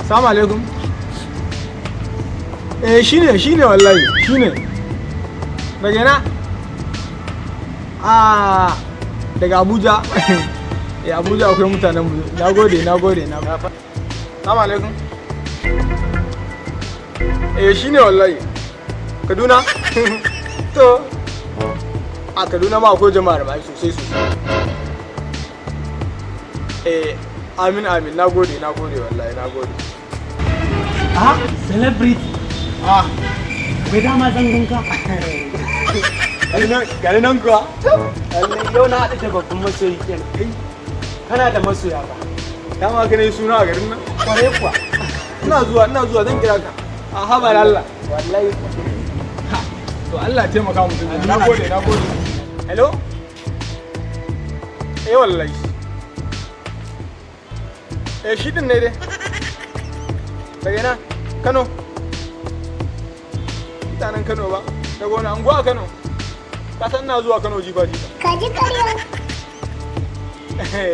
Salamu alaikum. Eh, shine shine wallahi shine. Daga ina? Ah, daga Abuja. Eh, Abuja akwai mutanen mu. Nagode, nagode, na. Salamu alaikum. Eh, shine wallahi. Kaduna? To, a Kaduna ma akwai jama'ar ba sosai sosai. Eh, amin amin, nagode, nagode wallahi, nagode. Ah, celebrity. Ah, Bai dama zan ganka. gani nan kuwa. Lallai yau na haɗu da babban masoyi kenan. Kai, kana da masoya ba? Dama ka ne suna a garin nan? Kwarai kuwa. Ina zuwa, ina zuwa, zan kira ka. A haba da Allah. Wallahi kuwa. To, Allah ya taimaka mutum. Nagode, nagode. Hello? Eh, wallahi. Eh, shi din ne dai. Daga ina? Kano. Mutanen Kano ba? Daga wani anguwa a Kano? Ka san ina zuwa Kano jifa jifa. Ka ji ƙarya.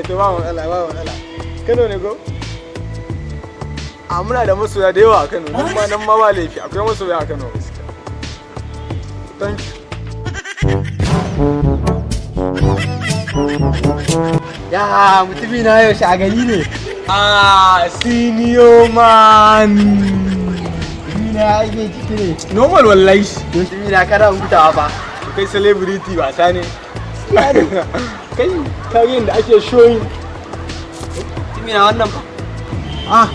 To, ba matsala, ba matsala. Kano ne ko? A muna da masoya da yawa a Kano, nan ma ba laifi, akwai masoya a Kano gaskiya. Thank you. Ya mutumi na, yaushe a gari ne? Ah, senior man. Mutumi na, ake ciki ne? Normal wallahi. Mutumi na, kana hutawa fa. Kai celebrity ba sa ne. Kai, ka ga yadda ake showing. Mutumi na, wannan fa? Ah,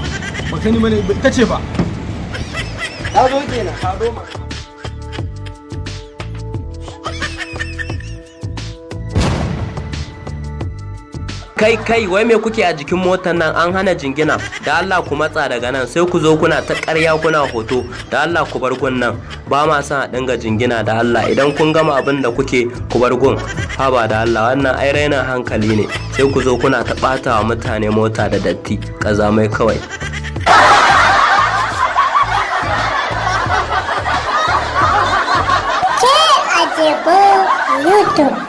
ba sani bane, ita ce fa. Ta zo kenan. Ta zo ma. Kai kai, wai me kuke a jikin motar nan? An hana jingina. Da Allah ku matsa daga nan. Sai ku zo kuna ta ƙarya kuna hoto. Da Allah ku bar gun nan, ba ma son a dinga jingina. Da Allah idan kun gama abin da kuke, ku bar gun. Haba da Allah, wannan ai rainin hankali ne. Sai ku zo kuna ta ɓata wa mutane mota da datti, ƙazamai kawai. Ke Ajebo YouTube.